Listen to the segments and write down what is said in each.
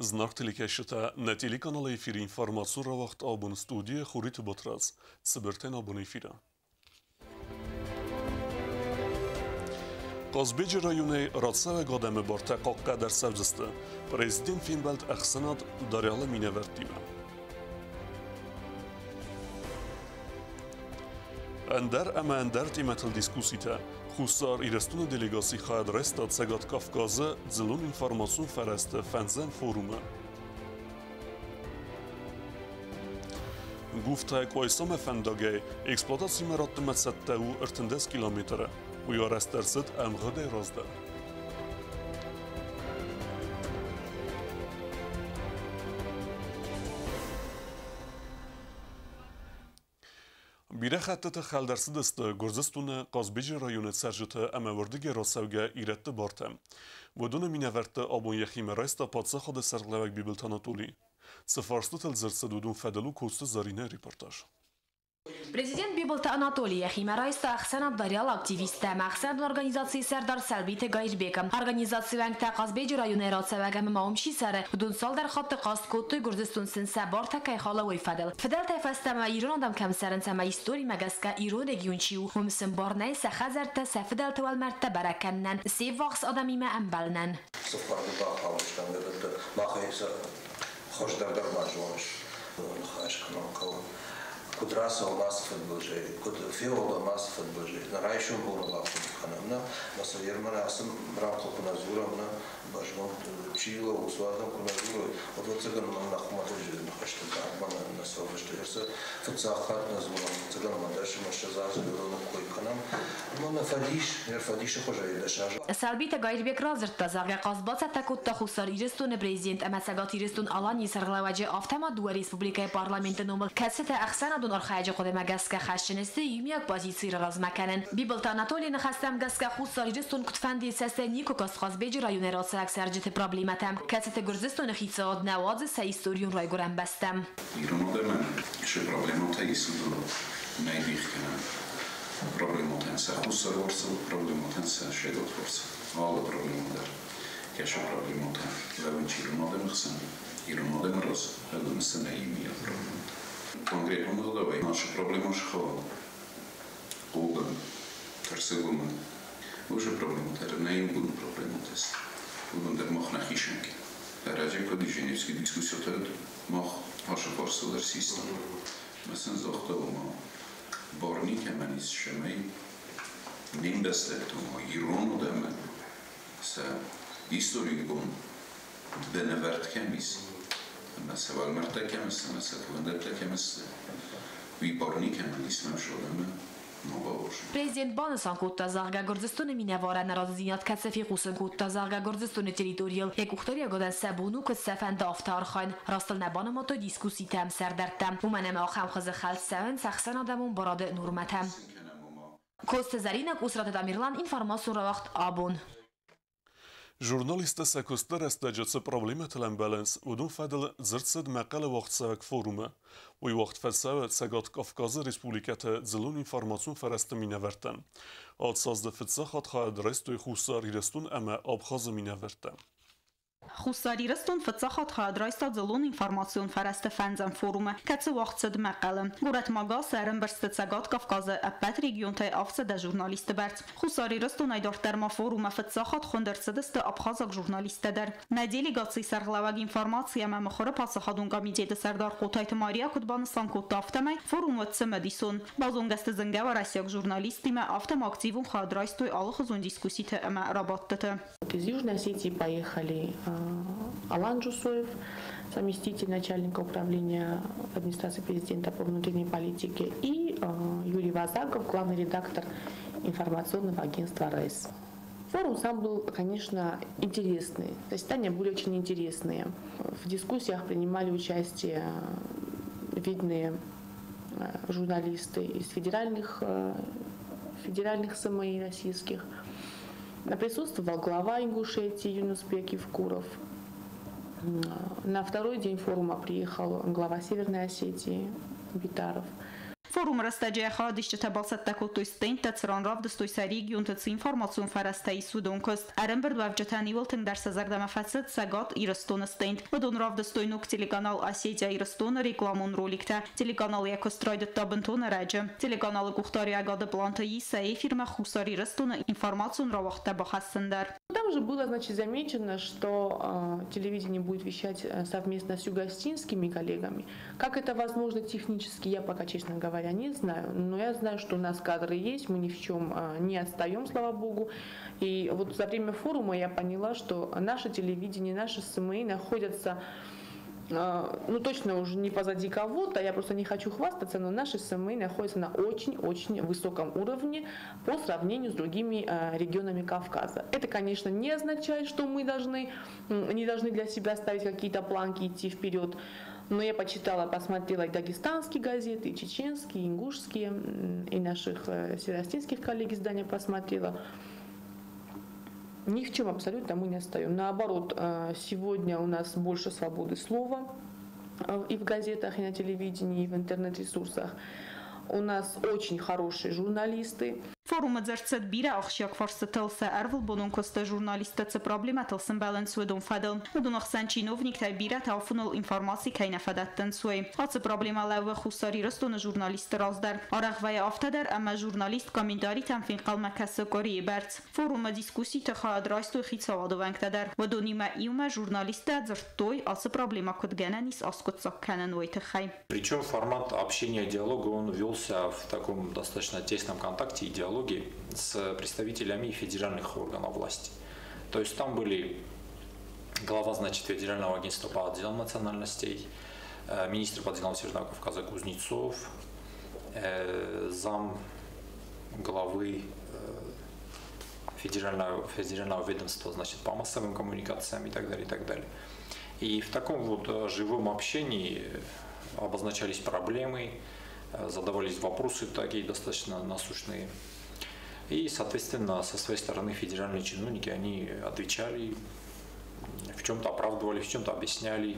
Зынаргъ телекӕсджытӕ, нӕ телеканалы эфиры информацион рауагъд абон студийы Хуриты Батрадз. Цыбыртӕн абон эфиры. Хъазбеджы районӕй рацӕуӕг адӕмы бартӕ хъахъхъӕд ӕрцӕудзысты. Президент фембӕлд ӕхсӕнад Дарьялы минӕвӕрттимӕ. Ӕндӕр ӕмӕ ӕндӕр темӕтыл дискусситӕ. Хуссар Ирыстоны делегаци хайад райста Цӕгат Кавказы дзыллон информацион фӕрӕзты фӕндзӕм форумы. Гуфтӕ Къуайсамӕ фӕндагӕй эксплуатацимӕ раттынмӕ цӕттӕ у 13 километры. Уый арӕзт ӕрцыд ӕмгъуыдӕй раздӕр. Бирӕ хӕттыты хӕлд ӕрцыдысты Гуырдзыстоны Хъазбеджы районы цӕрджыты ӕмӕ уырдыгӕй рацӕугӕ ирӕтты бартӕ. Уыдоны минӕвӕртты абон йӕхимӕ райста паддзахады сӕргълӕууӕг Бибылты Анатолий. Цы фарстытыл дзырд цыд, уыдон фӕдыл у Коцты Зӕринӕйы репортаж. Президент Бибылты Анатолий йӕхимӕ райста ӕхсӕнад Дарьял активисттӕ ӕмӕ ӕхсӕнадон организацийы сӕрдар Сӕлбиты Гаирбекы. Организацийы уӕнгтӕ Хъазбеджы районӕй рацӕуӕг ӕмӕ ма уым чи цӕры, уыдон цалдӕр хатты хъаст кодтой, Гуырдзыстон сын сӕ бартӕ кӕй халы, уый фӕдыл. Фыдӕлтӕй фӕстӕмӕ ирон адӕм кӕм цӕрынц ӕмӕ историмӕ гӕсгӕ ирон регион чи у, уым сын бар нӕй сӕ хӕдзӕрттӕ, сӕ фыдӕлты уӕлмӕрдтӕ бӕрӕг кӕнынӕн, се ввахс адӕмимӕ ӕмбӕлынӕн. Цы фӕрды бахаудыстӕм, уыдӕттӕ махӕй сӕ хуыздӕр дӕр ма зоныс. Ныхас кӕнын хъӕуы. Куыд рацӕуӕм ацы фыдбылызӕй, куыд феуӕлӕм ацы фыдбылызӕй, нӕ райсом боны бахъуыды кӕнӕм, нӕ, мӕ сӕ ермӕ ацы рӕнхъыл куы нӕ дзурӕм, нӕ, бӕрзонд чи лӕууы, уыцы адӕм куы нӕ дзурой, уӕд ӕвӕццӕгӕн мӕн нӕ хуымӕтӕджы ныхӕстӕ дардмӕ нӕ цӕудзысты. Ӕрцы фыццаг хатт нӕ дзурӕм, ӕвӕццӕгӕн ӕмӕ дӕс ӕмӕ 20 азы уыдоны кой кӕнӕм. Ӕмӕ нӕ фӕдис, нӕ фӕдисы хуызӕй 10 азы. Сӕлбиты Гаирбег радзырдта, зӕгъгӕ, хъазт бацӕттӕ кодта Хуссар Ирыстоны президент ӕмӕ Цӕгат Ирыстон-Аланийы сӕргълӕууӕджы, афтӕ ма дыууӕ республикӕйы парламенты номыл, кӕцытӕ ӕхсӕнадон архайӕджы хъуыдымӕ гӕсгӕ хӕсджын сты иумиаг позици раразмӕ кӕнын. Бибылты Анатолийы ныхӕстӕм гӕсгӕ Хуссар Ирыстон куыдфӕндыйы цӕстӕй никуы каст Хъазбеджы районӕй рацӕуӕг цӕрджыты проблемӕтӕм, кӕцыты Гуырдзыстоны хицауад нӕ уадзы сӕ историон райгуырӕн бӕстӕм. Ирон адӕмӕн сӕ проблемӕтӕ исын нӕй дих кӕнӕн. Проблемӕтӕн сӕ хуссарварсыл, проблемӕтӕн сӕ сӕйрагварсыл. Алы проблемӕ дӕр кӕсы проблемӕтӕ лӕууынц ирон адӕмы хсӕн, ирон адӕмы раз лӕууынц сӕ нӕ иумиаг проблемӕтӕ. Конкретон ӕгъдауӕй наша проблема схауы Хъобан, Тӕрсӕгомӕн. Уыцы проблемӕтӕ нӕ иугонд проблемӕтӕ сты. Уыдон дӕр мах нӕхи сӕнкӕ. Ӕрӕджы куыд Женевский дискуссиотӕ мах ашы фарсыл дӕр систам. Мӕ сын загъта, ома бар никӕмӕн ис, цӕмӕй не мбӕстӕгты, ома ирон адӕмӕн сӕ историкон бынӕвӕрд кӕм ис, ӕмӕ сӕ уӕлмӕрдтӕ кӕм сты, ӕмӕ сӕ кувӕндӕттӕ кӕм сты, уый бар никӕмӕн ис мӕм адӕмы ма бауарзын. Президент банысан кодта, зӕгъгӕ, Гуырдзыстоны минӕварӕн нӕразыдзинад кӕцы фехъусын кодта, зӕгъгӕ, Гуырдзыстоны территорийыл йӕ къухдариуӕгадӕн сӕ бон у, куыд сӕ фӕнды, афтӕ архайын. Растыл нӕ банымадтой дискусситӕ ӕмсӕрдӕрттӕ, уымӕн ӕмӕ ахӕм хуызы хӕлд цӕуынц ӕхсӕнадӕмон барады нормӕтӕ. Коцты Зӕринӕ, Къусраты Тамерлан, информацион рауагъд «Абон». Журналисттӕ сӕ куысты рӕстӕджы цы проблемӕтыл ӕмбӕлынц, уыдон фӕдыл дзырд цыд Мӕхъӕлы уагъдцӕуӕг форумы. Уый уагъд фӕцӕуы Цӕгат Кавказы республикӕты дзыллон информацион фӕрӕзты минӕвӕрттӕн. Ацазды фыццаг хатт хайад райстой Хуссар Ирыстон ӕмӕ Абхазы минӕвӕрттӕ. Хуссар Ирыстон фыццаг хатт хайад райста дзыллон информацион фӕрӕзты фӕндзӕм форумы, кӕцы уагъд цыд Мӕхъӕлы. Горӕт Магасы ӕрӕмбӕрзты Цӕгат Кавказы ӕппӕт регионтӕй 700 журналисты бӕрц. Хуссар Ирыстонӕй дарддӕр ма форуммӕ фыццаг хатт хуынд ӕрцыдысты абхазаг журналисттӕ дӕр. Нӕ делегацийы сӕргълӕууӕг информаци ӕмӕ мыхуыры паддзахадон комитеты сӕрдар Хъотайты Мария куыд банысан кодта, афтӕмӕй форум уыд цымыдисон. Базонгӕ сты зынгӕ уӕрӕсейаг журналисттимӕ, афтӕ ма активон хайад райстой алыхуызон дискусситы ӕмӕ рабадтыты. Из Южной Осетии поехали Алан Джусоев, заместитель начальника управления администрации президента по внутренней политике, и Юрий Вазагов, главный редактор информационного агентства РЭС. Форум сам был, конечно, интересный. Заседания были очень интересные. В дискуссиях принимали участие видные журналисты из федеральных СМИ российских. Присутствовал глава Ингушетии Юнусбек Евкуров. На второй день форума приехал глава Северной Осетии Битаров. Форумы рӕстӕджы хайадисджытӕ бацӕттӕ кодтой стендтӕ, цыран равдыстой сӕ регионты цы информацион фӕрӕзтӕ ис, уыдон куыст. Ӕрӕмбырдуӕвджытӕн иууыл тынгдӕр сӕ зӕрдӕмӕ фӕцыд Цӕгат Ирыстоны стенд. Уыдон равдыстой ног телеканал Осетия Ирыстоны рекламон роликтӕ. Телеканал йӕ куыст райдыдта бынтон ӕрӕджы. Телеканалы къухдариуӕгады планты ис сӕ эфирмӕ Хуссар Ирыстоны информацион рауагъдтӕ бахӕссын дӕр. Там же было, значит, замечено, что телевидение будет вещать совместно с югоосетинскими коллегами. Как это возможно технически, я пока, честно говоря, не знаю. Но я знаю, что у нас кадры есть, мы ни в чем не отстаем, слава богу. И вот за время форума я поняла, что наше телевидение, наши СМИ находятся, ну точно уже не позади кого-то, я просто не хочу хвастаться, но наши СМИ находятся на очень-очень высоком уровне по сравнению с другими регионами Кавказа. Это, конечно, не означает, что мы не должны для себя ставить какие-то планки, идти вперед. Но я почитала, посмотрела и дагестанские газеты, и чеченские, и ингушские, и наших североосетинских коллег издания посмотрела. Ни в чем абсолютно мы не отстаем. Наоборот, сегодня у нас больше свободы слова и в газетах, и на телевидении, и в интернет-ресурсах. У нас очень хорошие журналисты. Форумы дзырд цыд бирӕ ахсджиаг фарстытыл, сӕ ӕрвылбонон куысты журналисттӕ цы проблемӕтыл сӕмбӕлынц, уыдон фӕдыл. Уыдон ӕхсӕн чиновниктӕй бирӕтӕ афоныл информаци кӕй нӕ фӕдӕттынц, уый. Ацы проблемӕ лӕууы Хуссар Ирыстоны журналистты раз дӕр. Арӕх вӕййы афтӕ дӕр, ӕмӕ журналист комментаритӕм фенхъӕлмӕ кӕсы къуырийы бӕрц. Форумы дискусситы хайад райстой хицауады уӕнгтӕ дӕр. Уыдонимӕ иумӕ журналисттӕ дзырдтой, ацы проблемӕ куыд гӕнӕн ис аскъуыддзаг кӕнын, уый тыххӕй. Причем формат общения, диалога, он велся в таком достаточно тесном контакте и диалоге с представителями федеральных органов власти. То есть там были глава, значит, Федерального агентства по делам национальностей, министр по делам Северного Кавказа Кузнецов, зам главы федерального ведомства, значит, по массовым коммуникациям и так далее, и так далее. И в таком вот живом общении обозначались проблемы, задавались вопросы такие достаточно насущные. И, соответственно, со своей стороны федеральные чиновники, они отвечали, в чем-то оправдывали, в чем-то объясняли,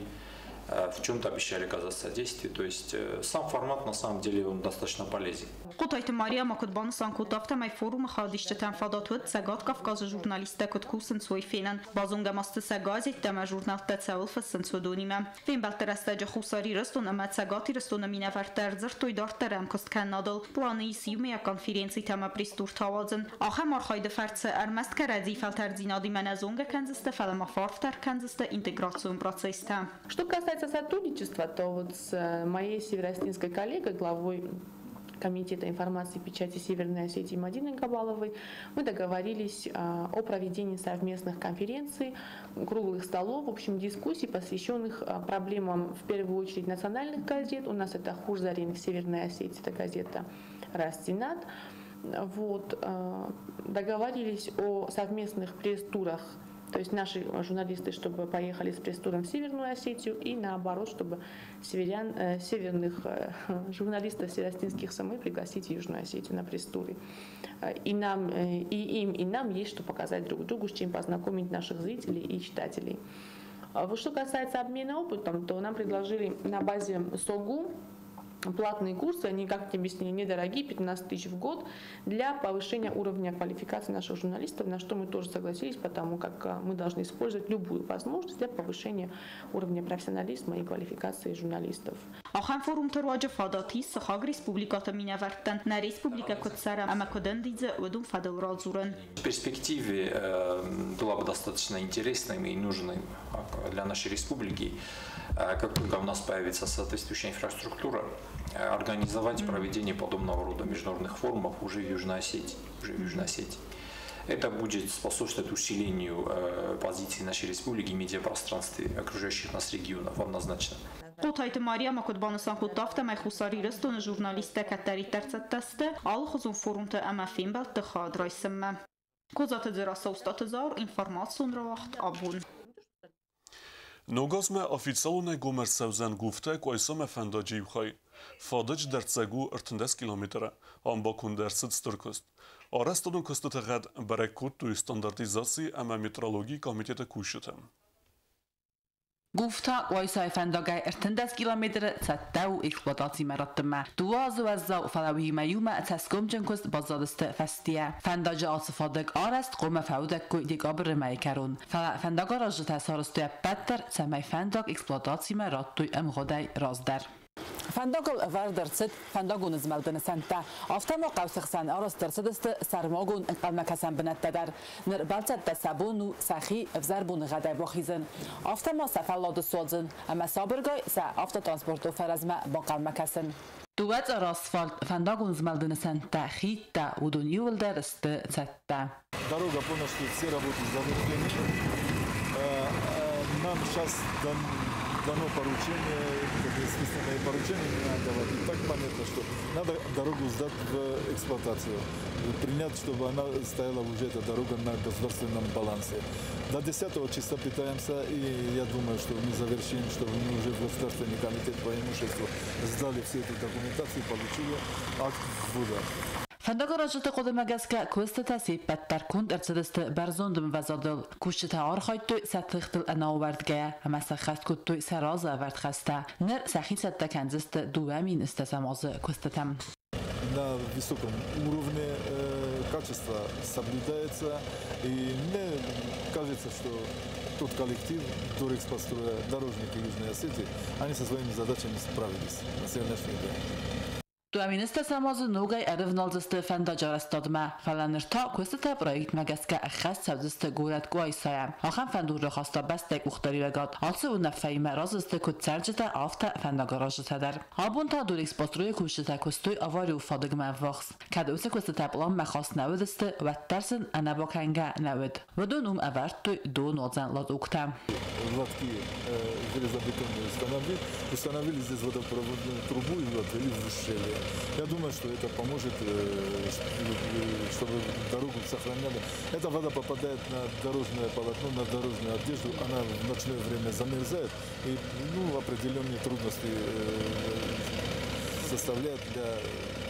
в чем-то обещали оказать содействие. То есть сам формат, на самом деле, он достаточно полезен. Хъотайты Мария ма куыд банысан кодта, афтӕмӕй форумы хайадисджытӕн фадат уыд Цӕгат Кавказы журналисттӕ куыд кусынц, уый фенын. Базонгӕ ма сты сӕ газеттӕ ӕмӕ журнӕлттӕ цӕуыл фыссынц, уыдонимӕ. Фембӕлдты рӕстӕджы Хуссар Ирыстон ӕмӕ Цӕгат Ирыстоны минӕвӕрттӕ ӕрдзырдтой дарддӕр ӕмкуысткӕнынадыл. Планы ис иумӕйаг конференцитӕ ӕмӕ пресс-туртӕ ауадзын. Ахӕм архайды фӕрцы ӕрмӕст кӕрӕдзи фӕлтӕрддзинадимӕ нӕ зонгӕ кӕндзысты, фӕлӕ ма фӕарфдӕр кӕндзысты интеграцион процесстӕ. Что касается сотрудничества, то вот с моей североосетинской коллегой, главой Комитета информации и печати Северной Осетии Мадиной Габаловой, мы договорились о проведении совместных конференций, круглых столов, в общем, дискуссий, посвященных проблемам, в первую очередь, национальных газет. У нас это Хурзарин в Северной Осетии, это газета «Растинат». Вот, договорились о совместных пресс-турах, то есть наши журналисты, чтобы поехали с пресс-туром в Северную Осетию, и наоборот, чтобы северных журналистов североосетинских СМИ пригласить в Южную Осетию на пресс-туры. И нам, и им, и нам есть что показать друг другу, с чем познакомить наших зрителей и читателей. Вот что касается обмена опытом, то нам предложили на базе СОГУ платные курсы, они, как мне объяснили, недорогие, 15 тысяч в год, для повышения уровня квалификации наших журналистов, на что мы тоже согласились, потому как мы должны использовать любую возможность для повышения уровня профессионализма и квалификации журналистов. Ахӕм форумты руаджы фадат ис сыхаг республикӕты минӕвӕрттӕн нӕ республикӕ куыд цӕры ӕмӕ куыд ӕндидзы, уыдон фӕдыл радзурын. В перспективе было бы достаточно интересным и нужным для нашей республики, как только у нас появится соответствующая инфраструктура, организовать проведение подобного рода международных форумов уже в Южной Осетии. Уже в Южной Осетии. Это будет способствовать усилению позиции нашей республики в медиапространстве окружающих нас регионов однозначно. Хъотайты Мария ма куыд банысан кодта, афтӕмӕй Хуссар Ирыстоны журналисттӕ кӕддӕриддӕр цӕттӕ сты алыхуызон форумты ӕмӕ фембӕлдты хайад райсынмӕ. Козаты Дзерассӕ, Остъаты Зауыр, информацион рауагъд «Абон». Ног азмӕ официалонӕй гом ӕрцӕудзӕн Гуфтӕ Къуайсамӕ фӕндаджы иу хай. Фадыджы дӕрддзӕг у 13 километры. Ам баконд ӕрцыд стыр куыст. Арӕзтадон куыстыты гъӕд бӕрӕг кодтой стандартизаци ӕмӕ метрологийы комитеты кусджытӕ. Гуфта Къуайсайы фӕндагӕй 13 километры цӕттӕ у эксплуатацимӕ раттынмӕ. Дыууӕ азы уӕззау, фӕлӕ уыимӕ иумӕ цӕсгомджын куыст баззадысты фӕстийӕ. Фӕндаджы ацы фадыг арӕзт хъуамӕ фӕуыдаиккой декабры мӕйы кӕрон. Фӕлӕ фӕндагаразджытӕ сарӕзтой ӕппӕт дӕр, цӕмӕй фӕндаг эксплуатацимӕ радтой ӕмгъуыдӕй раздӕр. Фӕндагыл ӕвӕрд ӕрцыд фӕндагон змӕлды нысӕнттӕ. Афтӕ ма хъӕуты хсӕн арӕзт ӕрцыдысты сӕрмагонд ӕнхъӕлмӕкӕсӕн бынӕттӕ дӕр. Ныр бӕлццӕттӕ сӕ бон у сӕхи ӕвзӕр боныгъӕдӕй бахизын. Афтӕ ма сӕ фӕллад суадзын ӕмӕ сабыргай сӕ автотранспортон фӕрӕзмӕ банхъӕлмӕ кӕсын. Дыууӕ цъар асфальт, фӕндагон змӕлды нысӕнттӕ, хидтӕ, уыдон иууылдӕр сты цӕттӕ. Дорога полностью, все работы завершены. Нам сейчас дано поручение, как естественное поручение не надо давать. И так понятно, что надо дорогу сдать в эксплуатацию, принять, чтобы она стояла уже, эта дорога, на государственном балансе. До 10 числа пытаемся, и я думаю, что мы завершим, чтобы мы уже в Государственный комитет по имуществу сдали всю эту документацию, получили акт ввода. Фӕндагаразджыты хъуыдымӕ гӕсгӕ куыстытӕ се ппӕт дӕр конд ӕрцыдысты бӕрзонд ӕмвӕзадыл. Кусджытӕ архайдтой сӕ тыхтыл ӕнӕауӕрдгӕйӕ ӕмӕ сӕххӕст кодтой сӕ разы ӕвӕрд хӕстӕ. Ныр сӕхи цӕттӕ кӕндзысты 2010 азы куыстытӕм. На высоком уровне качество соблюдается, и мне кажется, что тот коллектив Дорэкспостроя, дорожники Южной Осетии, они со своими задачами справились на сегодняшний день. 2010 азы ногӕй ӕрывналдзысты фӕндаджы арӕзтадмӕ, фӕлӕ ныр та куыстытӕ проектмӕ гӕсгӕ ӕххӕст цӕудзысты горӕт Къуайсайӕ. Ахӕм фӕндон рахаста бӕстӕйы къухдариуӕгад. Ацы уынаффӕимӕ разы сты куыд цӕрджытӕ, афтӕ фӕндагаразджытӕ дӕр. Абон та Дорэкспострой-ы кусджытӕ куыстой аварион фадыгмӕ ӕввахс. Кӕд уыцы куыстытӕ пъланмӕ хаст нӕ уыдысты, уӕддӕр сын ӕнӕбакӕнгӕ нӕ уыд. Уыдон уым ӕвӕрдтой донуадзӕн лотоктӕ. Лотки железобетонные установили здесь водопроводную трубу и отвели в ущелье. Я думаю, что это поможет, чтобы дорогу сохраняли. Эта вода попадает на дорожное полотно, на дорожную одежду, она в ночное время замерзает и, ну, определенные трудности составляет для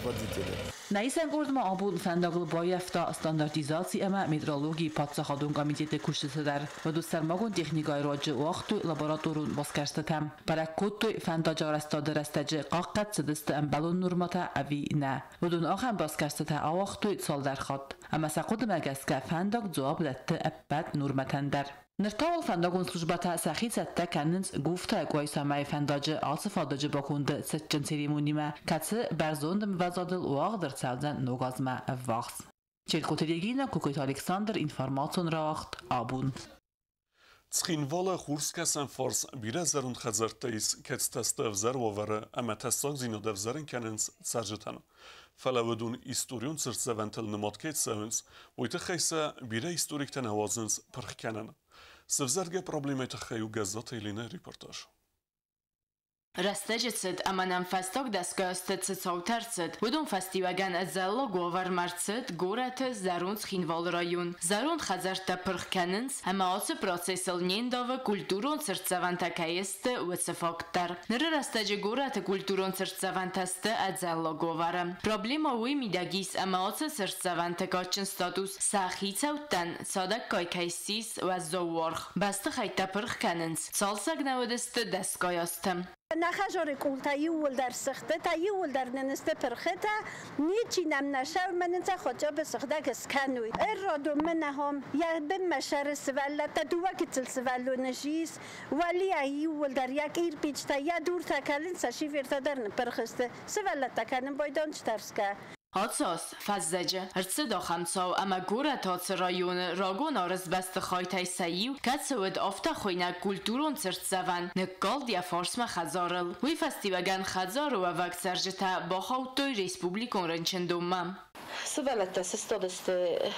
водителя. Нӕ исӕн къорд ма абон фӕндагыл баййӕфта стандартизаци ӕмӕ метрологийы паддзахадон комитеты кусджыты дӕр. Уыдон сӕрмагонд техникӕйы руаджы уагътой лабораторон басгӕрстытӕ. Бӕрӕг кодтой, фӕндаджы арӕзтады рӕстӕджы хъахъхъӕд цыдысты ӕмбӕлон нормӕтӕ ӕви нӕ. Уыдон ахӕм басгӕрстытӕ ауагътой цалдӕр хатт. Ӕмӕ сӕ хъуыдымӕ гӕсгӕ фӕндаг дзуапп дӕтты ӕппӕт нормӕтӕн дӕр. Ныр та уал фӕндагон службӕтӕ сӕхи цӕттӕ кӕнынц Гуфтайы Къуайсамӕйы фӕндаджы ацы фадыджы баконды цытджын церемонимӕ, кӕцы бӕрзонд ӕмвӕзадыл уагъд ӕрцӕудзӕн ног азмӕ ӕввахс. Челкоты Регина, Кокойты Александр, информацион рауагъд «Абон». Цхинвалы хурскӕсӕн фарс бирӕ зӕронд хӕдзӕрттӕ ис, кӕцытӕ сты ӕвзӕр уавӕры ӕмӕ тӕссагдзинад ӕвзӕрын кӕнынц цӕрджытӕн. Фӕлӕ уыдон историон цыртдзӕвӕнтыл нымад кӕй цӕуынц, уый тыххӕй сӕ бирӕ историктӕ нӕ уадзынц пырх кӕнын. Сывзӕргӕ проблемӕйы тыххӕй у Гӕззаты Еленӕйы репортаж. Рӕстӕджы цыд ӕмӕ нӕм фӕстаг дӕсгай азты цы цаутӕ ӕрцыд, уыдон фӕстиуӕгӕн ӕдзӕллаг уавӕрмӕ ӕрцыд горӕты зӕронд Цхинвалы район. Зӕронд хӕдзӕрттӕ пырх кӕнынц, ӕмӕ ацы процессыл не ндавы, культурон цыртдзӕвӕнтӕ кӕй сты, уыцы факт дӕр. Ныры рӕстӕджы горӕты культурон цыртдзӕвӕнтӕ сты ӕдзӕллаг уавӕры. Проблемӕ уый мидӕг ис, ӕмӕ ацы цыртдзӕвӕнты кадджын статус сӕ хицӕуттӕн цадӕггай кӕй ссис уӕззау уаргъ. Бӕстыхӕйттӕ пырх кӕнынц, цалцӕг нӕ уыдысты дӕсгай азты. Нӕ хӕдзары къултӕ иууылдӕр сыгъдтытӕ, иууылдӕр нын сты пырхытӕ, ничи нӕм нӕ сӕумӕ нын сӕ хотя бы сыгъдӕг скӕной. Ӕррадон мын ахӕм, йӕ бынмӕ сӕры сывӕллӕттӕ, дыууӕ гыццыл сывӕллоны ис, уӕлейӕ иууылдӕр йӕ кирпичтӕ, йӕ дуртӕ кӕлынц, сӕ шифертӕ дӕр ныппырх сты. Сывӕллӕттӕ кӕнын байдон тӕрсгӕ. Ацы аз, фӕззӕджы, ӕрцыд ахӕм цау, ӕмӕ горӕты ацы районы рагон арӕзт бӕстыхайтӕй сӕ иу, кӕцы уыд афтӕ хуыйнӕг культурон цыртдзӕвӕн, ныккалд йӕ фарсмӕ хӕдзарыл. Уый фӕстиуӕгӕн хӕдзары уӕвӕг цӕрджытӕ бахаудтой республикон рынчындонмӕ. Сывӕллӕттӕ сыстадысты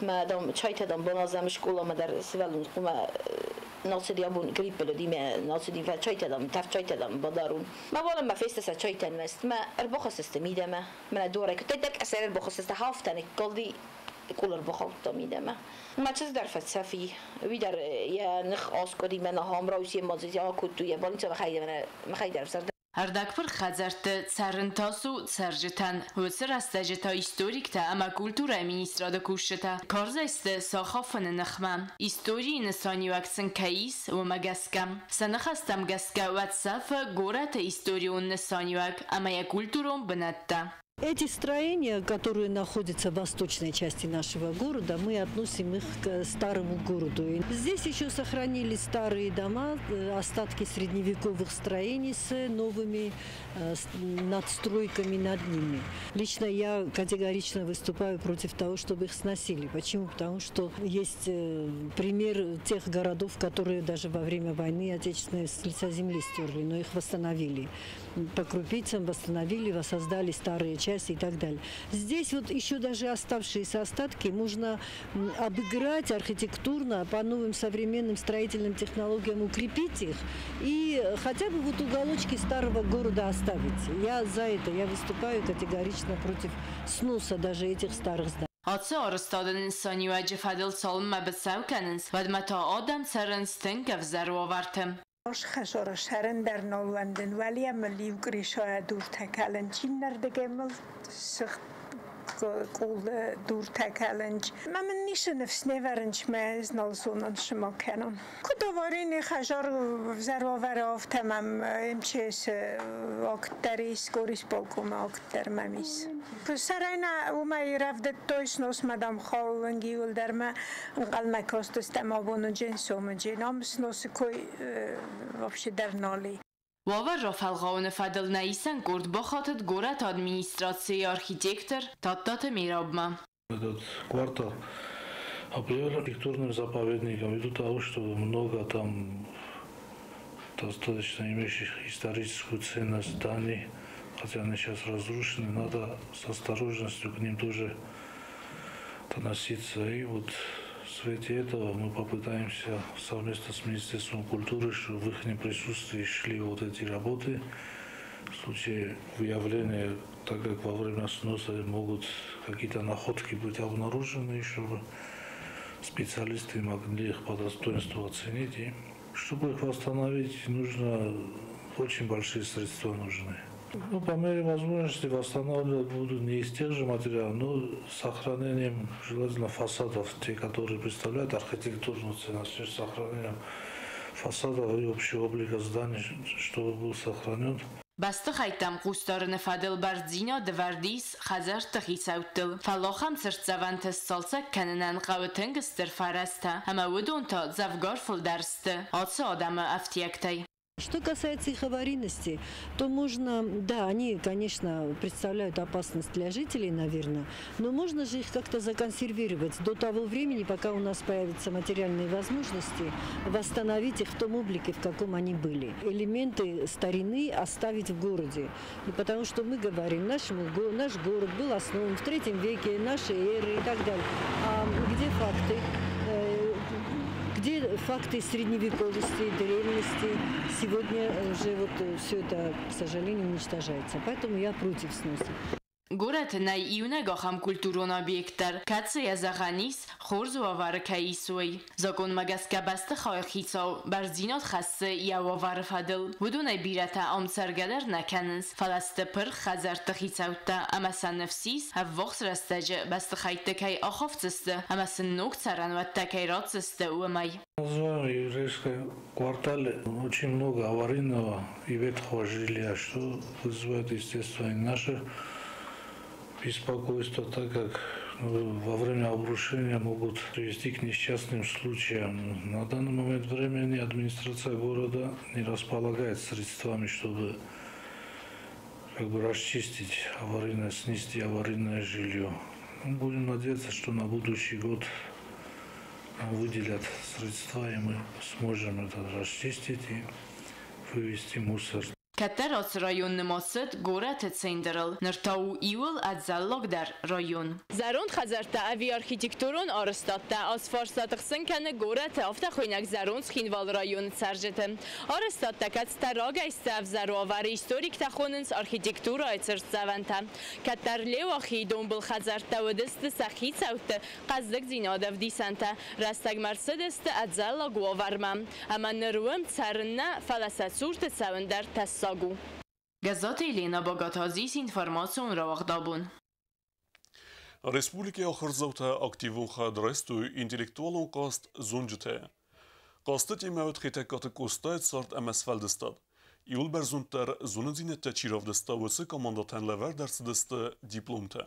мӕ дам чайтӕ дам баназӕм скъоламӕ дӕр сывӕллон хъуамӕ нацыди абон гриппыл уыди мӕ нацыди чайтӕ дам тӕвд чайтӕ дам бадарун. Мӕ уалынмӕ фесты сӕ чайтӕ нуӕзт мӕ ӕрбахӕссысты мидӕмӕ. Мӕнӕ дуарӕй куыддӕр къӕсӕр ӕрбахӕссысты хафтӕ ныккалди къул ӕрбахаудта мидӕмӕ. Мӕ чызг дӕр фӕцӕф и, уый дӕр йӕ ных аскъуыди мӕнӕ ахӕм рауси ма дзы акодтой йӕ больницӕмӕ мӕхӕй дӕр ӕвзӕр. Ӕрдӕгпырх хӕдзӕртты цӕрын тас у цӕрджытӕн. Уыцы рӕстӕджы та историктӕ ӕмӕ культурӕйы министрады кусджытӕ карзӕй сты сӕ хафыны ныхмӕ. Историйы нысаниуӕг сын кӕй ис, уымӕ гӕсгӕ. Сӕ ныхӕстӕм гӕсгӕ уӕд сӕфы горӕты историон нысаниуӕг ӕмӕ йӕ культурон бынӕттӕ. Эти строения, которые находятся в восточной части нашего города, мы относим их к старому городу. Здесь еще сохранились старые дома, остатки средневековых строений с новыми надстройками над ними. Лично я категорично выступаю против того, чтобы их сносили. Почему? Потому что есть пример тех городов, которые даже во время войны Отечественной с лица земли стерли, но их восстановили. По крупицам восстановили, воссоздали старые части и так далее. Здесь вот еще даже оставшиеся остатки можно обыграть архитектурно, по новым современным строительным технологиям укрепить их и хотя бы вот уголочки старого города оставить. Я за это, я выступаю категорично против сноса даже этих старых зданий. Ацы арӕзтады нысаниуӕджы фӕдыл цалынмӕ быцӕу кӕнынц, уӕдмӕ та адӕм цӕрынц тынг ӕвзӕр уавӕрты. Хӕсора сӕрӕндӕр нал уӕндын, уӕлейӕ мыл иу кърисайӕ дуртӕ кӕлынц, иннӕрдыгӕй мыл сыгъд къулы дуртӕ кӕлынц. Мӕ мын ницы ныфс не вӕрынц, мӕ ӕз нал зонын, цы ма кӕнон. Куыд аварийный хӕдзар ӕвзӕр уавӕры, афтӕ мӕм МЧС-ы акт дӕр ис, горисполкомы акт дӕр мӕм ис. Сӕрӕй нӕ уымӕй рӕвдыдтой, сносмӕ, дам, хауынг иуылдӕр мӕ ӕнхъӕлмӕ кастыстӕм абоныджын, сомыджын. Ам сносы кой вообще дӕр нал и. Уавӕр рафӕлгъауыны фӕдыл нӕ исӕн къорд бахатыд горӕты администрацийы архитектор Тадтаты Мерабмӕ. Этот квартал объявили архитектурным заповедником ввиду того, что много там достаточно имеющих историческую ценность зданий, хотя они сейчас разрушены, надо с осторожностью к ним тоже относиться. И вот в свете этого мы попытаемся совместно с Министерством культуры, чтобы в их присутствии шли вот эти работы. В случае выявления, так как во время сноса могут какие-то находки быть обнаружены, чтобы специалисты могли их по достоинству оценить. И чтобы их восстановить, нужно очень большие средства нужны. Ну, по мере возможности восстанавливать будут не из тех же материалов, но с сохранением желательно фасадов, те, которые представляют архитектурную ценность, с сохранением фасадов и общего облика здания, чтобы был сохранен. Бӕстыхӕйттӕм хъусдарыны фӕдыл бӕрндзинад ӕвӕрд ис хӕдзӕртты хицӕуттыл. Фӕлӕ ахӕм цыртдзӕвӕнтӕ сцалцӕг кӕнынӕн хъӕуы тынг стыр фӕрӕзтӕ, ӕмӕ уыдон та дзӕвгар фылдӕр сты ацы адӕмы ӕфтиӕгтӕй. Что касается их аварийности, то можно, да, они, конечно, представляют опасность для жителей, наверное, но можно же их как-то законсервировать до того времени, пока у нас появятся материальные возможности восстановить их в том облике, в каком они были. Элементы старины оставить в городе. И потому что мы говорим, наш город был основан в III веке нашей эры и так далее. А где факты? Где факты средневековости, древности, сегодня уже вот все это, к сожалению, уничтожается. Поэтому я против сноса. Горӕты нӕй иунӕг ахӕм культурон объект дӕр, кӕцыйӕ зӕгъӕн ис, хорз уавӕры кӕй ис, уый. Закъонмӕ гӕсгӕ бӕстыхайы хицау бӕрндзинад хӕссы йӕ уавӕры фӕдыл. Уыдонӕй бирӕтӕ ам цӕргӕ дӕр нӕ кӕнынц, фӕлӕ сты пырх хӕдзӕртты хицӕуттӕ ӕмӕ сӕ ныфс ис, ӕввахс рӕстӕджы бӕстыхӕйтты кӕй ахафдзысты ӕмӕ сын ног цӕрӕнуӕттӕ кӕй ратдзысты, уымӕй. Называем еврейском квартале очень много аварийного и ветхого жилья, что вызывает, естественно, и наше беспокойство, так как во время обрушения могут привести к несчастным случаям. На данный момент времени администрация города не располагает средствами, чтобы как бы расчистить аварийное, снести аварийное жилье. Будем надеяться, что на будущий год нам выделят средства, и мы сможем это расчистить и вывести мусор. Кӕддӕр ацы район нымад цыд горӕты центрыл, ныр та у иууыл ӕдзӕллагдӕр район. Зӕронд хӕдзӕрттӕ ӕви архитектурон арӕзтадтӕ ацы фарста тыхсын кӕны горӕты афтӕхуыйнӕг зӕронд Цхинвалы районы цӕрджыты. Арӕзтадтӕ, кӕцытӕ рагӕй сты ӕвзӕр уавӕры, историктӕ хонынц архитектурӕйы цыртдзӕвӕнтӕ. Кӕддӕр Леуахийы донбыл хӕдзӕрттӕ уыдысты сӕ хицӕутты хъӕздыгдзинады ӕвдисӕнтӕ, рӕстӕгмӕ ӕрцыдысты ӕдзӕллаг уавӕрмӕ. Ӕмӕ ныр уым цӕрын нӕ, фӕлӕ сӕ цурты цӕуын дӕр тӕссаг у. Гӕззаты Елена Багатадзе, информацион рауагъд «Абон». Республикӕйы ахуырдзаутӕ активон хайад райстой интеллектуалон хъазт «Зонджытӕ». Хъазты темӕ уыд Хетӕгкаты Къостайы цард ӕмӕ сфӕлдыстад. Иууыл бӕрзонддӕр зонындзинӕдтӕ чи равдыста, уыцы командӕтӕн лӕвӕрд ӕрцыдысты дипломтӕ.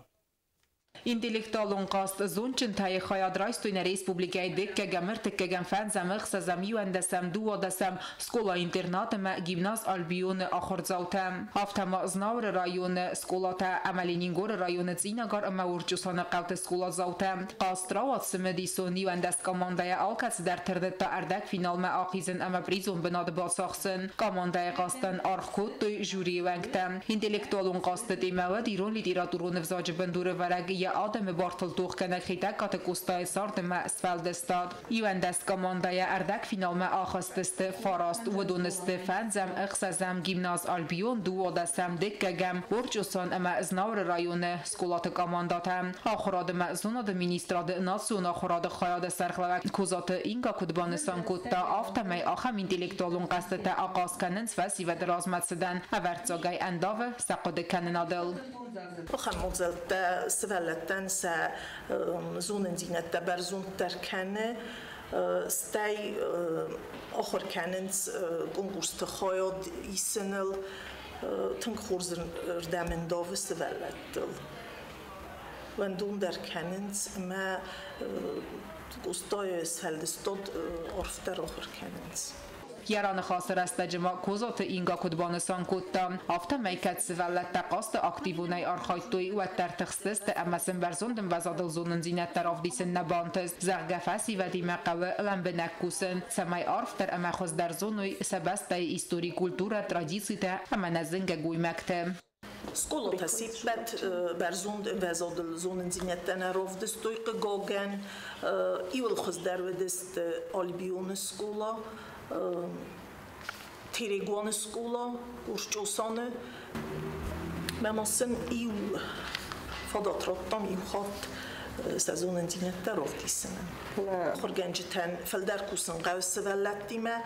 Интеллектуалон хъазт «Зондджынтӕ»-йы хайад райстой нӕ республикӕйы дыккӕгӕм, ӕртыккӕгӕм, фӕндзӕм, ӕхсӕзӕм, иуӕндӕсӕм, дыууадӕсӕм скъола-интернат ӕмӕ гимназ «Альбион»-ы ахуырдзаутӕ. Афтӕ ма Знауыры районы скъолатӕ ӕмӕ Ленингоры районы Цъинагар ӕмӕ Орчъосаны хъӕуты скъоладзаутӕ. Хъазт рауад цымыдисон, 11 командӕйӕ алкӕцыдӕр тырныдта ӕрдӕгфиналмӕ ахизын ӕмӕ призон бынат бацахсын. Командӕйы хъазтӕн аргъ кодтой жюрийы уӕнгтӕ. Интеллектуалон хъазты темӕ уыд ирон литературон ӕвзаджы бындурӕвӕрӕг, йӕ адӕмы бартыл тохгӕнӕг Хетӕгкаты Къостайы цард ӕмӕ сфӕлдыстад. 11 командӕйӕ ӕрдӕгфиналмӕ ахызтысты фараст. Уыдон сты фӕндзӕм, ӕхсӕзӕм гимназ «Альбион», дыууадӕсӕм, дыккӕгӕм Орчъосан ӕмӕ Знауыры районы скъолаты командӕтӕ. Ахуырады ӕмӕ зонады министрады национ ахуырады хайады сӕргълӕууӕг Козаты Инга куыд банысан кодта, афтӕмӕй ахӕм интеллектуалон хъӕзтытӕ ахъаз кӕнынц фӕсивӕды размӕцыдӕн, ӕвӕрццагӕй ӕндавы сӕ хъуыдыкӕнынадыл. Ахӕм мадзӕлттӕ сывӕллӕттӕн сӕ зонындзинӕдтӕ бӕрзонддӕр кӕны, стӕй ахуыр кӕнынц конкурсты хайад исыныл, тынг хорз рдӕм ӕндавы сывӕллӕттыл. Уӕндондӕр кӕнынц ӕмӕ Къостайы сфӕлдыстад арфдӕр ахуыр кӕнынц. Йӕ раныхасы рӕстӕджы ма Козаты Инга куыд банысан кодта, афтӕмӕй кӕд сывӕллӕттӕ хъазты активонӕй архайдтой, уӕддӕр тыхстысты ӕмӕ сын бӕрзонд ӕмвӕзадыл зонындзинӕдтӕ равдисын нӕ бантыст. Зӕгъгӕ, фӕсивӕдимӕ хъӕуы лӕмбынӕг кусын, цӕмӕй арфдӕр ӕмӕ хуыздӕр зоной сӕ бӕстӕйы истори, культурӕ, традицитӕ ӕмӕ нӕ зынгӕ гоймӕгты. Скъолатӕ се ппӕт бӕрзонд ӕмвӕзадыл зонындзинӕдтӕ нӕ равдыстой, хъыгагӕн. Иуыл хуыздӕр уыдысты Альбионы скъола, Терегуаны скъола, Урчъосаны. Мӕ ма сын иу фадат радтам иу хатт сӕ зонындзинӕдтӕ равдисынӕн. Ахуыргӕнджытӕн фылдӕр кусын хъӕуы сывӕллӕттимӕ,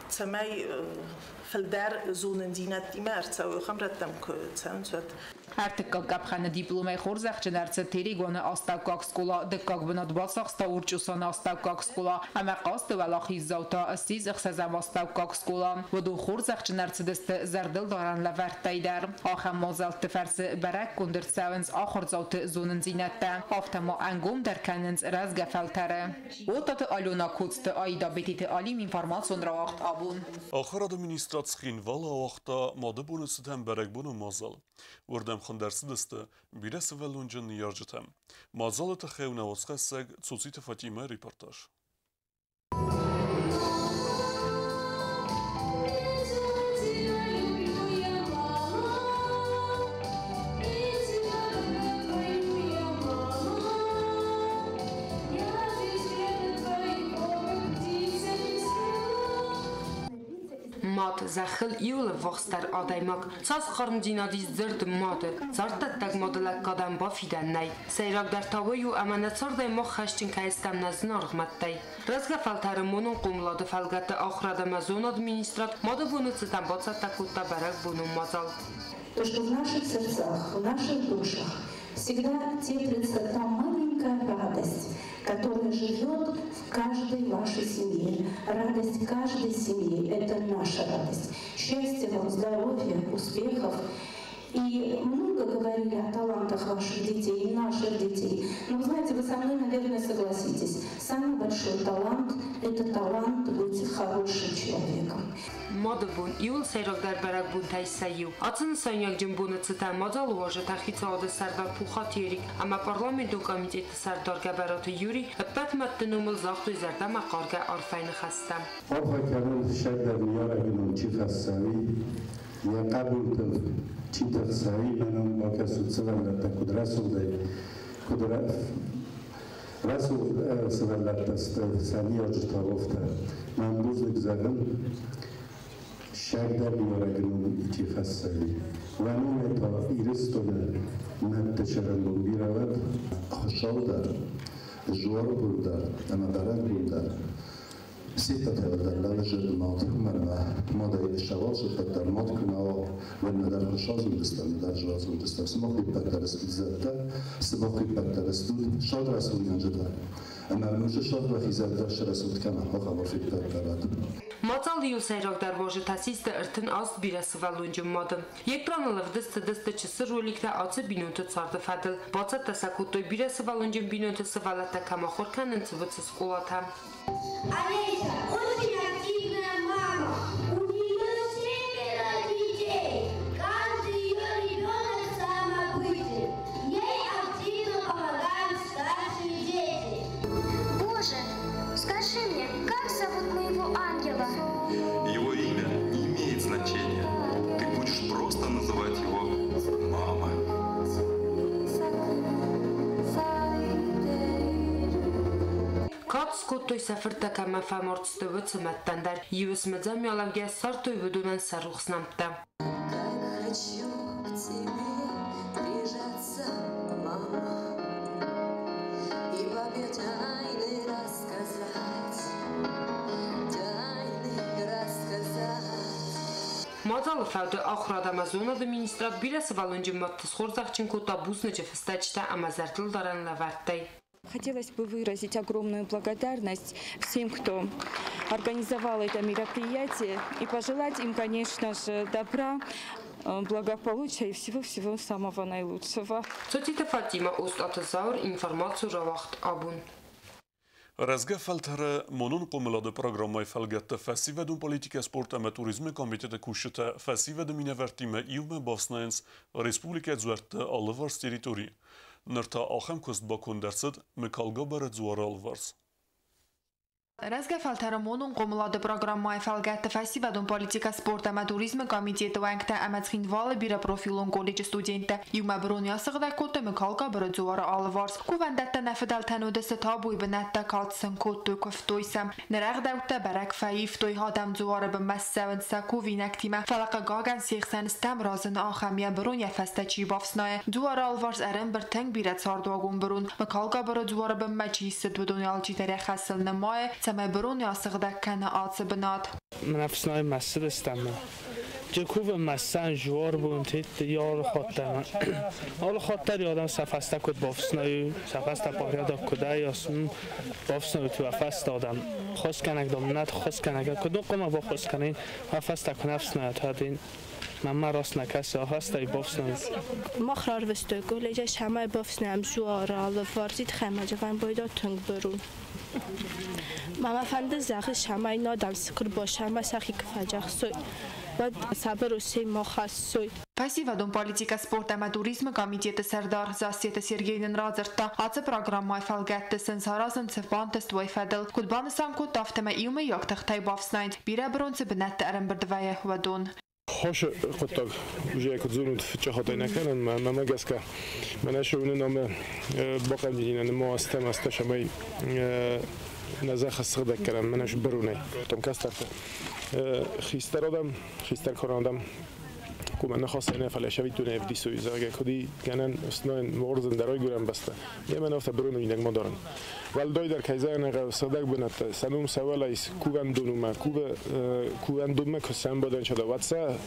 цӕмӕй фылдӕр зонындзинӕдтимӕ ӕрцӕуой ахӕм рӕттӕм куы цӕуынц, уӕд. Ӕртыккаг къӕпхӕны дипломӕй хорзӕхджын ӕрцыд Терегуаны астӕуккаг скъола, дыккаг бынат бацахста Орчъосаны астӕуккаг скъола ӕмӕ хъазты уӕлахиздзау та ссис ӕхсӕзӕм астӕуккаг скъола. Уыдон хорзӕхджын ӕрцыдысты зӕрдылдарӕн лӕвӕрттӕй дӕр. Ахӕм мадзӕлтты фӕрцы бӕрӕггонд ӕрцӕуынц ахуырдзауты зонындзинӕдтӕ, афтӕ ма ӕнгомдӕр кӕнынц рӕзгӕ фӕлтӕры. Уататы Алена, Коцты Аида, Бететы Алим, информацион рауагъд «Абон». Ахуырады министрад Цхинвалы ауагъта Мады боны цытӕн бӕрӕгбонон мадзал. Уырдӕм хуынд ӕрцыдысты бирӕ сывӕллонджын ныййарджытӕ. Мадзалы тыххӕй нӕ уацхӕссӕг Цоциты Фатимӕ репортаж. Мад зӕххыл иууыл ӕввахсдӕр адӕймаг. Цас хъармдзинад ис дзырд мады. Царддӕттӕг мады лӕггадӕн бафидӕн нӕй. Сӕйрагдӕр та уый у, ӕмӕ нӕ цардӕй мах хӕсджын кӕй стӕм нӕ зынаргъ мӕдтӕй. Рӕзгӕ фӕлтӕры монон хъомылады фӕлгӕтты ахуырад ӕмӕ зонады министрад Мады боны цытӕн бацӕттӕ кодта бӕрӕгбонон мадзал. То, что в наших сердцах, в наших душах всегда теплится та маленькая радость, которая живет в каждой вашей семье. Радость каждой семьи – это наша радость. Счастья вам, здоровья, успехов. И много говорили о талантах ваших детей и наших детей. Но, знаете, вы со мной, наверное, согласитесь. Самый большой талант – это талант быть хорошим человеком. Мады бон иууыл сӕйрагдӕр бӕрӕгбонтӕй сӕ иу. Ацы нысаниуӕгджын боны цытӕн мадзалы уазджытӕ хицауады сӕрдар Пухаты Эрик ӕмӕ парламентон комитеты сӕрдар Гӕбӕраты Юрий ӕппӕт мӕдты номыл загътой зӕрдӕмӕхъаргӕ арфӕйы ныхӕстӕ. Арфӕ кӕнын сӕрдар ныййарӕгы ном чи хӕссы, йӕ хъӕбултыл чи тыхсы, мӕнӕн бакӕсут сывӕллӕттӕ куыд рӕсугъдӕй, куыд рӕсугъд сывӕллӕттӕ сты, сӕ ныййарджытӕ афтӕ. Мӕн бузныг зӕгъын, сӕрдар ныййарӕгы ном чи хӕссы. Уӕ номӕй та Ирыстоны мӕдты цӕрӕнбон бирӕ уӕд, Хуыцау дӕр, дзуары бон дӕр ӕмӕ бӕрӕгбон дӕр. Сеппӕтӕй дӕр лӕвӕзӕд мад, уымӕн ӕмӕ мадӕй сӕвӕлзыдтӕ дӕр мад куы нӕ уа, уӕд нӕдӕр сазындыстӕм, нӕдӕр зазындыстӕм. Сымах иппӕт дӕр стут зӕдтӕ, сымах иппӕт дӕр стут саг рӕсугъдгӕнджытӕ. Ӕмӕ мысы саг уӕхи зӕрдӕ срӕсугъд кӕна, ахӕм арфӕтӕ дӕр. Мадзалы иу сӕйрагдӕр важы та систы 38 бирӕсывӕллонджын мады. Экраныл ӕвдыст цыдысты чысыл роликтӕ ацы бинонты царды фӕдыл. Бацӕттӕ сӕ кодтой бирӕсывӕллонджын бинонты сывӕллӕттӕ кӕм ахуыр кӕнынц, уыцы скъолатӕ. Олеся очень активная мама. У нее семеро детей. Каждый ее ребенок самобытен. Ей активно помогают старшие дети. Боже, скажи мне, как зовут моего ангела? Его имя не имеет значения. Ты будешь просто называть его мама. Кад скодтой сӕ фырттӕ кӕмӕ фӕмард сты, уыцы мӕдтӕн дӕр. Иу уысмы алӕугӕ ссардтой уыдонӕн сӕ рухс нӕмттӕ. Как хочу к тебе прижаться, мама, и папе тайны рассказать, тайны рассказать. Мадзалы фӕуды ахуырад ӕмӕ зонады министрад бирӕсывӕллонджын мӕдты схорзӕхджын кодта бузныджы фыстӕджытӕ ӕмӕ зӕрдылдарӕн лӕвӕрттӕй. Хотелось бы выразить огромную благодарность всем, кто организовал это мероприятие, и пожелать им, конечно же, добра, благополучия и всего-всего самого наилучшего. Цоциты Фатима, Остаты Заур, информаци рауагъд Абон. Рӕзгӕ фӕлтӕры монон хъомылады программӕйы фӕлгӕтты фӕсивӕдон политикӕ, спорт ӕмӕ туризмы комитеты кусджытӕ фӕсивӕды минӕвӕрттимӕ иумӕ бафснайынц республикӕйы дзуӕртты алыварс территори. Ныр та ахӕм куыст баконд ӕрцыд Мыкалгабыры дзуары алыварс. Рӕзгӕ фӕлтӕры монон хъомылады программӕйы фӕлгӕтты фӕсивӕдон политикӕ, спорт ӕмӕ туризмы комитеты уӕнгтӕ ӕмӕ Цхинвалы бирӕпрофилон колледжы студенттӕ иумӕ бырон асыгъдӕг кодтой Мыкалгабыры дзуары алыварс. Кувӕндӕттӕ нӕ фыдӕлтӕн уыдысты табуйы бынӕттӕ, калд сын кодтой, куывтой сӕм. Ныр ӕгъдӕуттӕ бӕрӕг фӕивтой, адӕм дзуары бынмӕ ссӕуынц сӕ кувинӕгтимӕ, фӕлӕ хъыгагӕн се хсӕн стӕм разыны ахӕм, йӕ бырон йӕ фӕстӕ чи бафснайы. Дзуары алыварс ӕрӕмбырд тынг бирӕ цардуагон бырон. Мыкалгабыры дзуары бынмӕ чи ссыд, уыдон алчидӕр йӕ хӕсыл нымайы, цӕмӕй бырон асыгъдӕг кӕна ацы бынат. Мын ӕфснайы мӕ ссыдыстӕм. Джекувы мӕссӕн жуар бун тит яр хаттам. Ал хаттар ядам сафаста куд бафснаю, сафаста порядок куда ясм бафснаю ту афаста адам. Хос канак дом нат хос канак куду қома бо хос канин афаста кун афснаю тадин. Мама рост накас афаста бафснаю. Мах рарвыстой колледжа шамай бафснаем жуар алыварс хэмаджаван бойда тынг бырун. Мама фанды зӕгъы шамай надам сыкыр бошама сӕхи куы фӕджахсой, уӕд сабыр усей ма хӕссой. Фӕсивӕдон политикӕ, спорт ӕмӕ туризмы комитеты сӕрдар Зассеты Сергей нын радзырдта, ацы программӕйы фӕлгӕтты сын саразын цы бантыст, уый фӕдыл. Куыд банысан кодта, афтӕмӕй иумӕйаг тыхтӕй бафснайынц, бирӕ бырон цы бынӕтты ӕрӕмбырд вӕййы, уыдон. Хорз хъуыддаг уже куыд зонут, фыццаг нӕ кӕнӕм, мӕ гӕсгӕ мӕнӕ сӕуынын ӕмӕ бахъавдзинад ма астӕм астӕсӕмӕй нӕ зӕхх сыгъдӕг кӕнӕм мӕнӕ быронӕй. Том кӕстӕртӕ хистӕр адӕм, хистӕр карон адӕм кума нахасайна фӕлӕ сӕвиттон ӕвдисой, зӕгъгӕ, куыд гӕнӕн снайын морзын дӕр райгуырӕн бӕстӕ. Йемӕ афтӕ быроны мидӕг ма дарын. Уӕлдайдӕр кӕй зӕгъын хъӕуы, сыгъдӕг бынӕттӕ, сӕ ном сӕ уӕлӕ ис кувӕндонумӕ, кувӕндонмӕ куы сӕмбӕлӕн чада, уӕд сӕ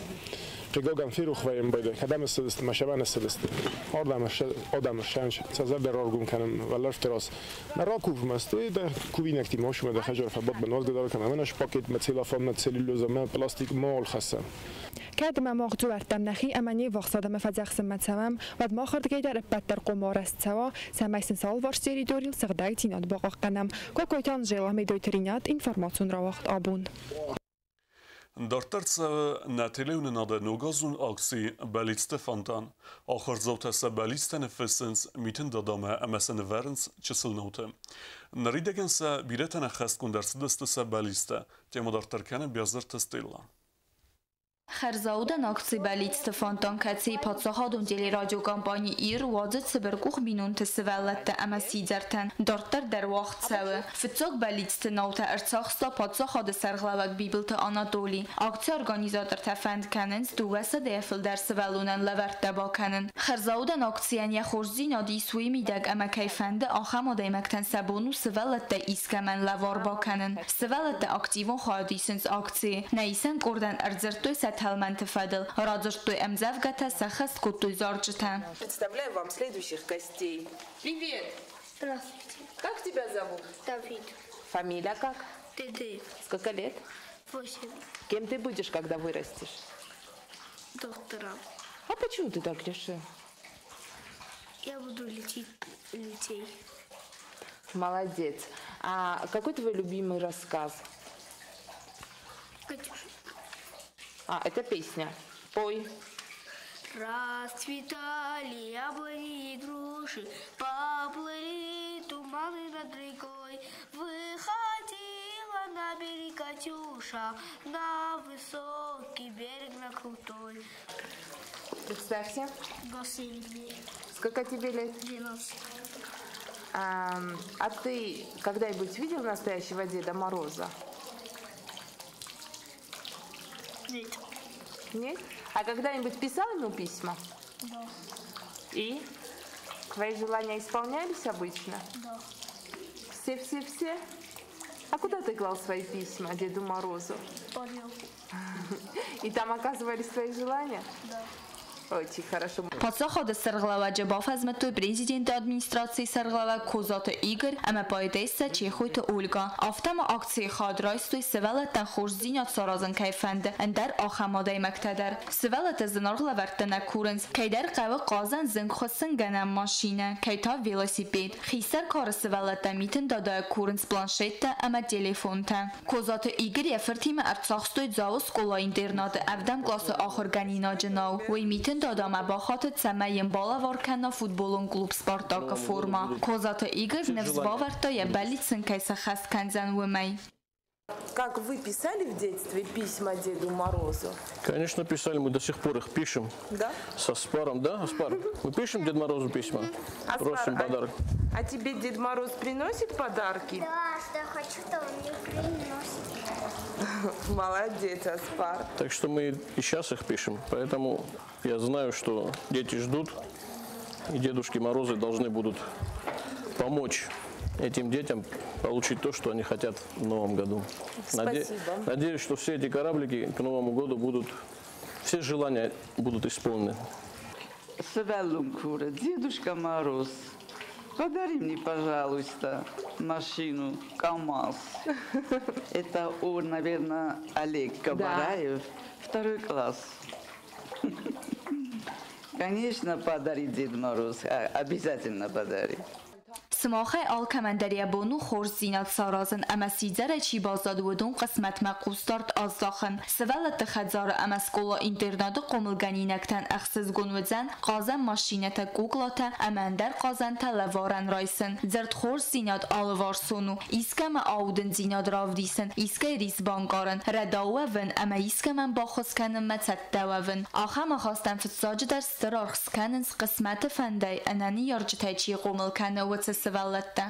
хъыгагӕн ферох вӕййын байдайы, кӕдӕм ссыдысты мӕ сӕвӕн ссыдысты. Ардӕм адӕмы хсӕн сӕ зӕрдӕ раргом кӕнын уӕлӕрвты раз. Мӕ ракувмӕ сты, дӕ кувинӕгтимӕ осмӕ дӕ хӕдзары фӕбад, мӕ нуазгӕ дӕр кӕнӕ, мӕнӕ пакет, мӕ целлофан, мӕ целлюлоза, мӕ пластик ма хӕссӕм. Кӕд ӕмӕ мах дзуӕрттӕм нӕхи ӕмӕ не ввахс адӕмы фӕдзӕхсынмӕ цӕуӕм, уӕд махырдыгӕй дӕр ӕппӕт дӕр хъуамӕ арӕзт цӕуа, цӕмӕй сын сӕ алыварс территорийыл сыгъдӕгдзинад бахъахъхъӕнӕм. Кокойты Анжела, Медойты Ринат, информацион рауагъд Абон. Дарддӕр цӕуы нӕ телеуынынады ногазон акци «Бӕллицты фонтан». Ахуырдзаутӕ сӕ бӕллицтӕ ныффыссынц митын дадамӕ ӕмӕ сӕ нывӕрынц чысыл науты. Ныридӕгӕн сӕ бирӕтӕн ӕххӕстгонд ӕрцыдысты сӕ бӕллицтӕ. Темӕ дарддӕр кӕны Биазырты Стелла. Хӕрзаудӕн акци «Бӕллицты фонтан», кӕцыйы паддзахадон телерадиокомпани «Ир» уадзы цыбыркъух бинонты сывӕллӕттӕ ӕмӕ сидзӕртӕн, дарддӕр дӕр уагъд цӕуы. Фыццаг бӕллицты наутӕ ӕрцахста паддзахады сӕргълӕууӕг Бибылты Анатоли. Акцийы организатортӕ фӕнд кӕнынц 200-йӕ фылдӕр сывӕллонӕн лӕвӕрттӕ бакӕнын. Хӕрзаудӕн акцийӕн йӕ хорздзинад ис уый мидӕг, ӕмӕ кӕй фӕнды, ахӕм адӕймӕгтӕн сӕ бон у сывӕллӕттӕй искӕмӕн лӕвар бакӕнын. Сывӕллӕттӕ активон хайад исынц акцийы. Нӕ исӕн къордӕн ӕрдзырдтой сӕ тӕлмӕнты фӕдыл, радзырдтой ӕмдзӕвгӕтӕ, сӕххӕст кодтой зарджытӕ. Представляю вам следующих гостей. Привет! Здравствуйте. Как тебя зовут? Давид. Фамилия как? Дедеев. Сколько лет? 8. Кем ты будешь, когда вырастешь? Доктором. А почему ты так решил? Я буду лечить людей. Молодец. А какой твой любимый рассказ? Катюша. А, это песня. Пой. Расцветали яблони и груши, поплыли туманы над рекой. Выходила на берег Катюша, на высокий берег, на крутой. Представься. Василий. Сколько тебе лет? 12. А ты когда-нибудь видел настоящего Деда Мороза? Нет. Нет? А когда-нибудь писал ему письма? Да. И? Твои желания исполнялись обычно? Да. Все-все-все? А куда ты клал свои письма Деду Морозу? Понял. И там оказывались твои желания? Да. Очень хорошо. Паддзахады сӕргълӕууӕджы бафӕзмыдтой президенты администрацийы сӕргълӕууӕг Козаты Игорь ӕмӕ поэтессӕ Чехойты Ольга. Афтӕ ма акцийы хайад райстой, сывӕллӕттӕн хорздзинад саразын кӕй фӕнды, ӕндӕр ахӕм адӕймӕгтӕ дӕр. Сывӕллӕттӕ зынаргъ лӕвӕрттӕ нӕ курынц. Кӕйдӕр хъӕуы хъазӕн зынгхуыссынгӕнӕн машинӕ, кӕй та велосипед. Хистӕр кары сывӕллӕттӕ Митын Дадайӕ курынц планшеттӕ ӕмӕ телефонтӕ. Козаты Игорь йӕ фыртимӕ ӕрцахстой Дзауы скъола-интернаты ӕвдӕм къласы ахуыргӕнинаджы нау. Уый Митын Дадамӕ бахатыд, цӕмӕй йын балӕвар кӕна футболон клуб «Спартак»-ы формӕ. Козаты Игорь ныфс бавӕрдта, йӕ бӕллиц ын кӕй сӕххӕст кӕндзӕн, уымӕй. Как вы писали в детстве письма Деду Морозу? Конечно, писали, мы до сих пор их пишем. Да? Со Аспаром, да, Аспар? Мы пишем Дед Морозу письма, Аспар, просим подарок. А тебе Дед Мороз приносит подарки? Да, что хочу, то он мне приносит. Молодец, Аспар. Так что мы и сейчас их пишем, поэтому я знаю, что дети ждут, и Дедушки Морозы должны будут помочь этим детям получить то, что они хотят в новом году. Спасибо. Надеюсь, что все эти кораблики к Новому году будут, все желания будут исполнены. Сывӕллон куры, Дедушка Мороз, подари мне, пожалуйста, машину КамАЗ. Это он, наверное, Олег Кабараев, 2 класс. Конечно, подари Дед Мороз, обязательно подари. Сымахӕй алкӕмӕн дӕр йӕ бон у хорздзинад саразын ӕмӕ сидзӕрӕй чи баззад, уыдон хъысмӕтмӕ хъусдард аздахын. Сывӕллӕтты хӕдзары ӕмӕ скъола-интернаты хъомылгӕнинӕгтӕн ӕхсызгон уыдзӕн хъазӕн машинӕтӕ, куклатӕ ӕмӕ ӕндӕр хъазӕнтӕ лӕварӕн райсын. Дзырд хорздзинад алыварсон у. Искӕмӕ аудындзинад равдисын, искӕй рис банкъарын, рӕдау уӕвын ӕмӕ искӕмӕн баххуыс кӕнынмӕ цӕттӕ уӕвын. Ахӕм ахастӕн фыццаджыдӕр стыр аргъ скӕнынц хъысмӕты фӕндӕй ӕнӕныййарджытӕй чи хъомыл кӕны, уыцы сывӕллӕттӕ.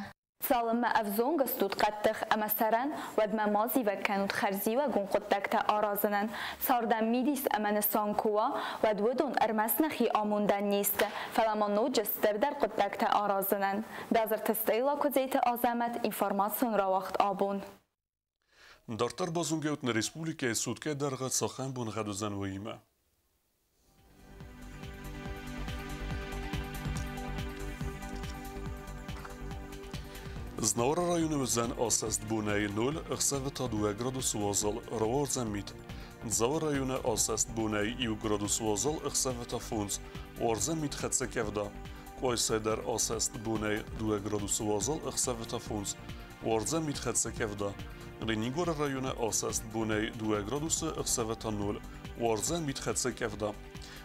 Цалынмӕ ӕвзонг стут хъӕддых ӕмӕ сӕрӕн, уӕдмӕ ма зивӕг кӕнут хӕрзиуӕгон хъуыддӕгтӕ аразынӕн. Цардӕн мидис ӕмӕ нысан куы уа, уӕд уыдон ӕрмӕст нӕхи амондӕн не сты, фӕлӕ ма ноджы стырдӕр хъуыддӕгтӕ аразынӕн. Базырты Стелла, Куыдзеты Азӕмӕт, информацион рауагъд «Абон». Дарддӕр базонгӕут нӕ республикӕйы суткӕйы дӕргъы цахӕм боныгъӕд уыдзӕн, уыимӕ. Знауыры районы уыдзӕн асӕст бонӕй 0, ӕхсӕвы та 2 градусы уазал, рауардзӕн мит. Дзауы районы асӕст бонӕй 1 градус уазал, ӕхсӕвы та 5, уардзӕн мит хӕццӕ къӕвда. Къуайсайы дӕр асӕст бонӕй 2 градусы уазал, ӕхсӕвы та 5, уардзӕн мит хӕццӕ къӕвда. Ленингоры районы асӕст бонӕй 2 градусы, ӕхсӕвы та 0, уардзӕн мит хӕццӕ къӕвда.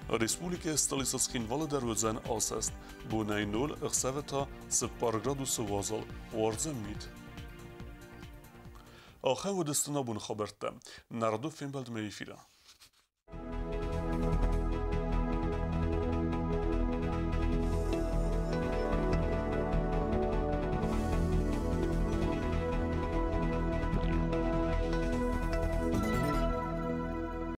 Республикӕйы столицӕ Цхинвалы дӕр уыдзӕн асӕст бонӕй 0, ӕхсӕвы та 4 градусы уазал, уардзӕн мит. Ахӕм уыдысты нӕ боны хабӕрттӕ. Нӕ радон фембӕлдмӕ эфиры.